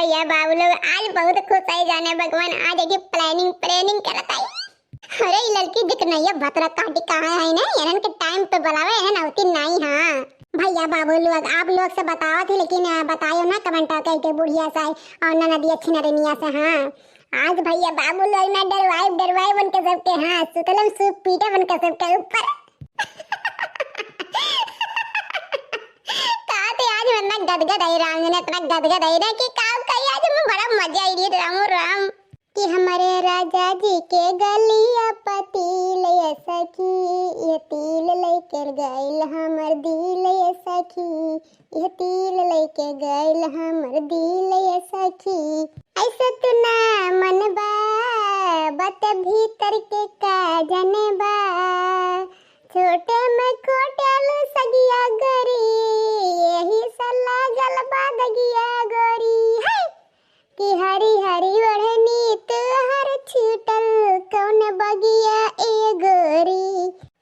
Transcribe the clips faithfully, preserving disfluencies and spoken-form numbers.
या बाबू लोग, आज बहुत खुश है जाने भगवान, आज एक planning, planning करत है। अरे, ई लड़की देखनैया भतरा काटी कहाँ है ना, इन्हन के time पे बुलावे, इन्हन आवती नहीं, हाँ। भैया बाबू लोग, आप लोग से बतावत ही, लेकिन, आ, बतायो ना comment करके बुढ़िया से और ननदिया छिनरनिया से, हाँ। आज भैया बाबू लोग ना डरवाए, डरवाए बन के सबके, हाँ, सुतलम सुप पीटे बन के सबके ऊपर। का ते आज वरना गदगद आई राम जने, इतना गदगद आई ना कि का कही, आज हमें बड़ा मजा आई रही रामो राम। कि हमरे राजा जी के गलिया प तिल ये सखी, ये तिल लेकर गइल हमर दिल ये सखी, ये तिल लेके गइल हमर दिल ये सखी। ऐसे तू ना मनबा, बात भीतर के का जनबा। छोटे में खोटल सगिया गोरी, यही से लागल बा दगिया गोरी। है कि हरी हरी ओढ़नी तोहर छूटल कौन बगिया ए गोरी।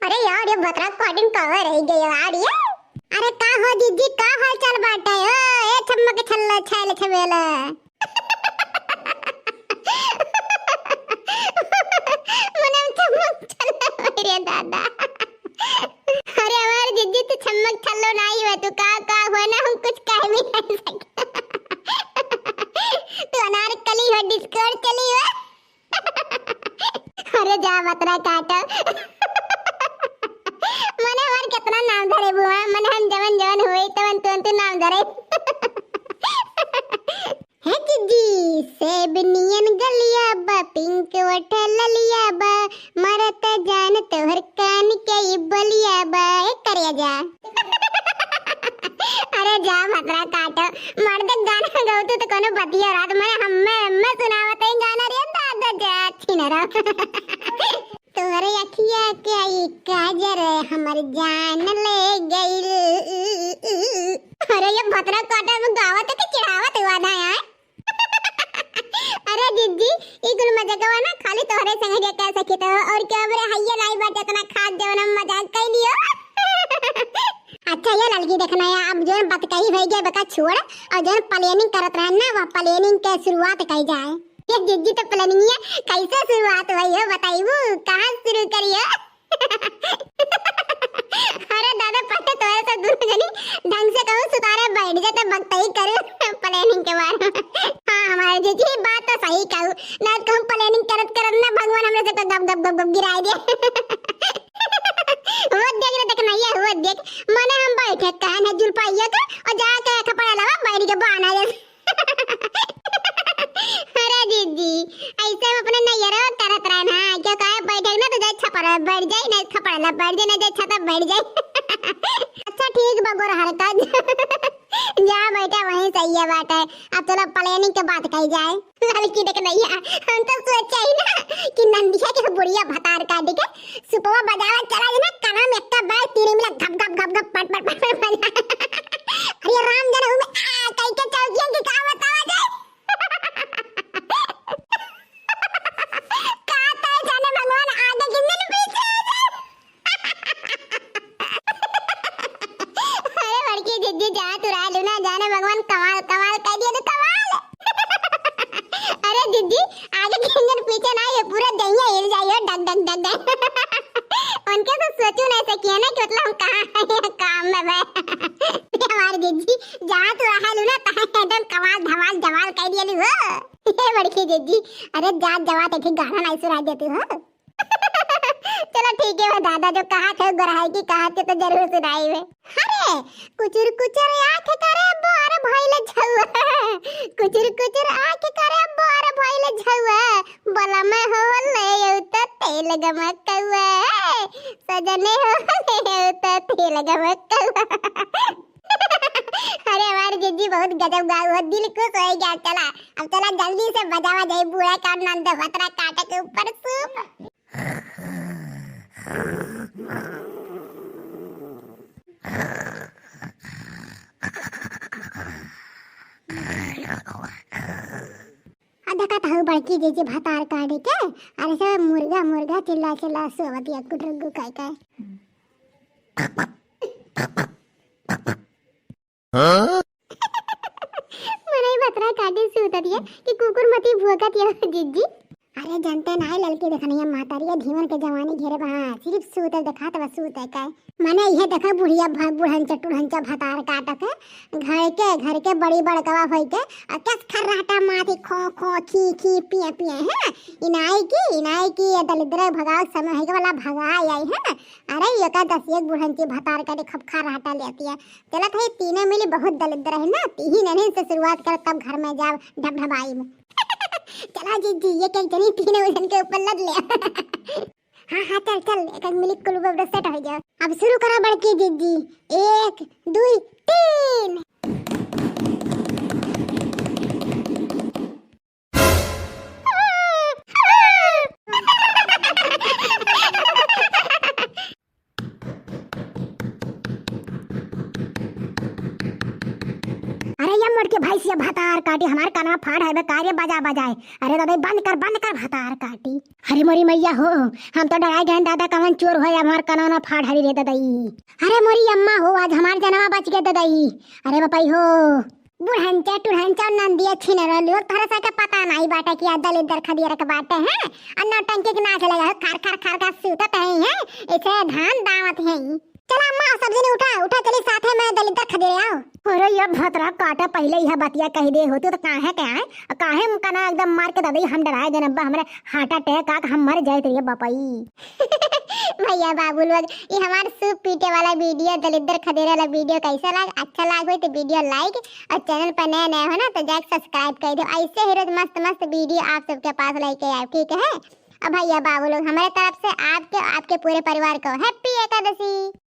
अरे यार, ये भतरा काटिन कहाँ रह गए यार ये? अरे का हो जीजी, का हाल चाल बाटे हो? ए छम्मक छल्लो छैल छबेला। मने हम छम्मक छल्लो, रे दादा। अरे हमार जीजी, तू छम्मक छल्लो नाई हुआ, तू का, का हुआ ना, हम कुछ कह भी नहीं सके। तू अनारकली हो, डिस्कोर चली हो। अरे जा बतरा काटो। मने हमार कितना नाम धरे बुआ, मने हम जवन जवन हुए तवन तुरंत नाम धरे। है जीजी, सेब नियन गलिया बा, पिंक वट ललिया बा, मरत जान तोहर कान के ई बलिया बा। ए करिया जा। अरे जा भतरा काटो, मर्द गाना गौतू तो कोनो बतिया रात में हम्मे, हम्मे सुनावत है गाना रे दादा जा छिनरा। तोहरे अखिया के ई काजर हमर जान ले गइल। अरे ये भतरा काटा में गावत है कि चिढ़ावत हुआ ना यार। अरे जीजी, ई कुल मजाकवा ना खाली तोहरे संगे कर सकित हो, और क्या हमरे हइये नाई बाटे इतना खास जवन हम मजाक कर लियो। अच्छा ये लड़की देखना है, अब जौन बतकही भई गए बका छोड़, और जौन planning करत रहन ना, वह planning के शुरुआत कही जाए। ये जीजी तो planning है, कैसे शुरुआत हुई हो बताइबू, कहाँ से शुरू करियो? अरे दादा, पहले तोहरे सब दुनो जनी ढंग से कहूँ सुतारे बैठ जा, तब बकतई करू planning के बारे में। हाँ, हमारे जीजी बात तो सही कहू, ना कहूँ planning करत करत ना भगवान हमरे से गप गप गप गप गिराई दे। वो देख रे, देख नहीं है, वो देख, मने हम बैठे कहन है जुलपाइया के और जाके खपड़ा लगा बैठ के बहाना दे। अरे दीदी, ऐसे हम अपने नैहरा में करत रहन, हाँ, क्यों काहे बैठे ना तो जाए छपरा बैठ जाए, ना खपड़ा ला बैठ जाए, ना जाए छाता बैठ जाए। अच्छा ठीक बा, गोर हरकत। जा बेटा, वहीं सही है बात है। अब चलो planning के बात कही जाए। लड़की देख नहीं है, हम तो सोचे ही ना कि नंदिया के बुढ़िया भतार काटी के सुपवा बजावा चला जे ना, काना में एक्का बार तीन मिला घप घप घप घप पट पट पट पट बजा। अरे राम जन्म में आ कई के चौकियन के का बतावा जाए। का तय जाने भगवान आगे गिनन पीछे जाए। अरे बड़की दीदी जा तू रालू ना जाने भगवान कमाल कमाल कर दिया तू कमाल। अरे दीदी, आगे के इंजन पीछे ना, ये पूरा दहिया हिल जाई हो, डग, डग, डग, डग। उनके तो सोचू नहीं सकी है ना कि मतलब हम कहाँ हैं काम में बे। हमारे दीदी, जहाँ तू रहा लू ना, तहाँ एकदम कमाल, धमाल, जमाल कर दिया लू हो। ये बड़की दीदी, अरे जा जवा ते ठीक गाना नहीं सुना देती हो। चलो ठीक है, वो दादा जो कहा थे, गोरहाई की कहा थे तो जरूर सुनाई वे। अरे, कुचुर कुचुर आँख करे बोर भइल झउआ, कुचुर कुचुर आँख करे बोर भइल झउआ, बलम हो ले त तेल गमकउआ, सजने हो ले त तेल गमकउआ। अरे हमार जीजी बहुत गजब गाऊ हो, दिल खुश हो गया। चला, अब चला जल्दी से बजावा जाए बूढ़ा का नंद भतरा काटे के ऊपर सूप। आ देखा त हऊ बड़की जीजी भतार काटे के, अरे सब मुर्गा मुर्गा चिल्ला चिल्ला सोवत या कुटरुगु कह कह। हाँ? मनई भतरा का अरे सूतत ये कि कुकुर मती भौंकत ये जिज्जी। अरे जनते नाई ललकी देखनिया महतारी, ये धीवन के जवानी घेरे बा, हाँ, सिर्फ सूतल देखात बा, सूत है काय। मने इहे देखा बुढ़िया भ-, बुढ़ंचा टुढ़ंचा भतार काट के, घर के, घर के बड़ी बड़कवा होई के, आ कस खर्राटा माथी खो खो खी खी पिए पिए, हैं? इनाई की, इनाई की, ये दलिद्र भगाव समय है के वाला भगाई आई, हैं? अरे ये का दस एक बुढ़ंची भतार काटे खूब खर्राटा लेती है। चलत है तीनों मिली बहुत दलिद्र है ना, तीही नन्हे से शुरुआत कर तब घर में जाब ढबढबाई में। चला जिज्जी, ये कहीं जनी तीनों जन के ऊपर लद ले। हाँ, हाँ, चल, चल, एक आध मिनट कुल बबड़ा सेट हो जाओ। अब शुरू करा बड़की जिज्जी, एक, दुई, तीन। अरे ये मोटकी भैंसिया भतार काटी, हमार कनवा फाड़ है बे, का रे बजा बजाए। अरे दादा, बंद कर, बंद कर, भतार काटी। अरे मोरी मैया हो, हम तो डराए गए दादा, कवन चोर हो या हमार कनवा फाड़ हरी रे ददई। अरे मोरी अम्मा हो, आज हमार जनवा बच गए ददई। अरे बपई हो, बुढ़ंचा टुढ़ंचा नंदिया छिनरा लोग, तोहरा सबके पता नाई बाटे कि आ दलिद्र खदियर के बाटे हैं। आ नौटंकी के नाच लगा हो, खर खर खर का सूतत हैं, हैं। इसे धान दावत हैं। चला अम्मा, सब जने उठा, उठा, चली साथे में दलिद्र खदेरे आओ। अरे ये भतरा काटा, पहिले यह बतिया कह दे होती तो काहे के आए, काहे हम कना एकदम मार के ददई, हम डराए गए अब्बा, हमरे heart attack आके हम मर जाए रे बपई। भैया बाबू लोग, ये हमार सूप पीटे वाला video दलिद्र खदेरे वाला video कैसा लाग, अच्छा लाग होई तो video like और channel पर नए नए हो ना तो जाके subscribe कर दो। ऐसे ही रोज मस्त मस्त video आप सबके पास लेके आए, ठीक है? अब भैया बाबू लोग, हमारे तरफ से आपके, आपके पूरे परिवार को happy एकादशी।